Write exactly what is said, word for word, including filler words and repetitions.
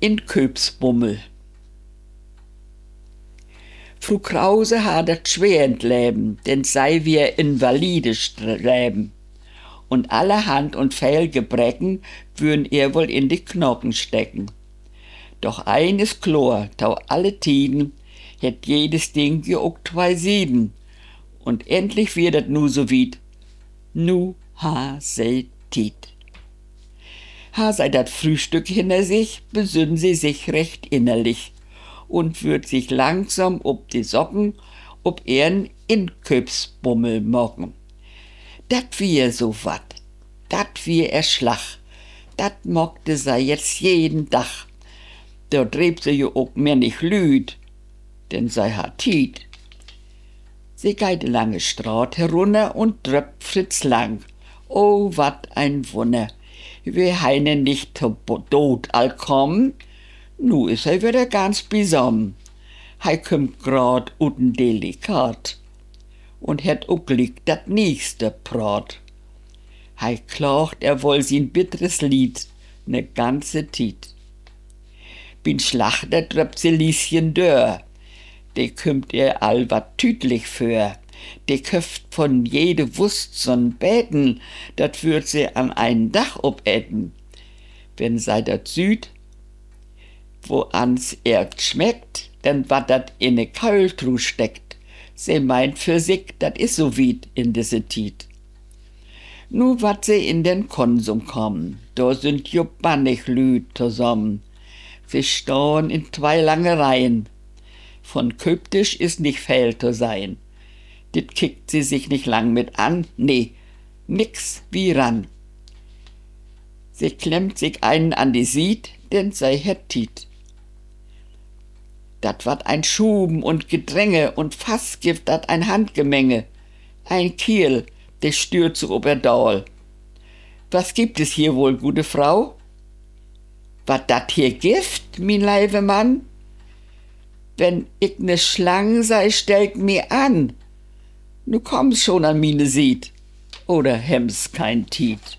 Inkööpsbummel. Fru Krause harr dat sweer in't Leven, denn sei wier invalidisch dreven. Un allerhand un veel Gebreken würen ehr woll in de Knaken steken. Doch een is kloor: To alle Tieden hett jedes Ding jo ok twee Sieden. Un endlich wier dat nu so wiet: Nu harr se Tiet. Harr sei dat Frühstück hinner sik, besünn se sik recht innerlich un würd sik langsam op de Socken op ehren Inkööpsbummel maken. Dat wier so wat, dat wier ehr Slag, dat maakte sei jetzt jeden Dag. Dor dreep se jo ok mehr nich Lüüd, denn sei harr Tiet. Se geiht de lange Straat herunner un dröppt Fritz Lang. Oh, wat en Wunner! Weer he denn nich to Bo-, Dood al kamen? Nu is he wedder ganz bisamen. He kümmt graad ut en Delikat un hett ok gliek dat neegste praat. He klaagt ehr woll sien bitteres Lied 'ne ganze Tiet. Bi'n Slachter dröppt se Lieschen dör. De kümmt ehr all wat tüüdlich vör. De köfft von jede Wust so'n beten, dat würd se an enen Dag opeten. Wenn sei dat süht, woans ehr smeckt, denn warrt dat in de Köhltruh steckt. Se meent för sik, dat is so wiet in disse Tiet. Nu warrt se in den Konsum kamen, dor sünd jo bannig Lüüd tosamen. Se stahn in twee lange Reihen. Von Kööpdisch is nich veel to sehn. Dit kickt se sik nich lang mit an, nee, nix wie ran. Se klemmt sik enen an de Siet, denn se hett Tiet. Dat warrt en Schuven un Gedränge un fast gifft dat en Handgemenge. En Kierl, de stüert se op ehr daal: Was gibt es hier wohl, gute Frau? Wat dat hier gifft, mien leve Mann? Wenn ik 'ne Slang seh, stell ik mi an. Nu kamen Se schon an miene Siet, oder hebben Se kein Tiet?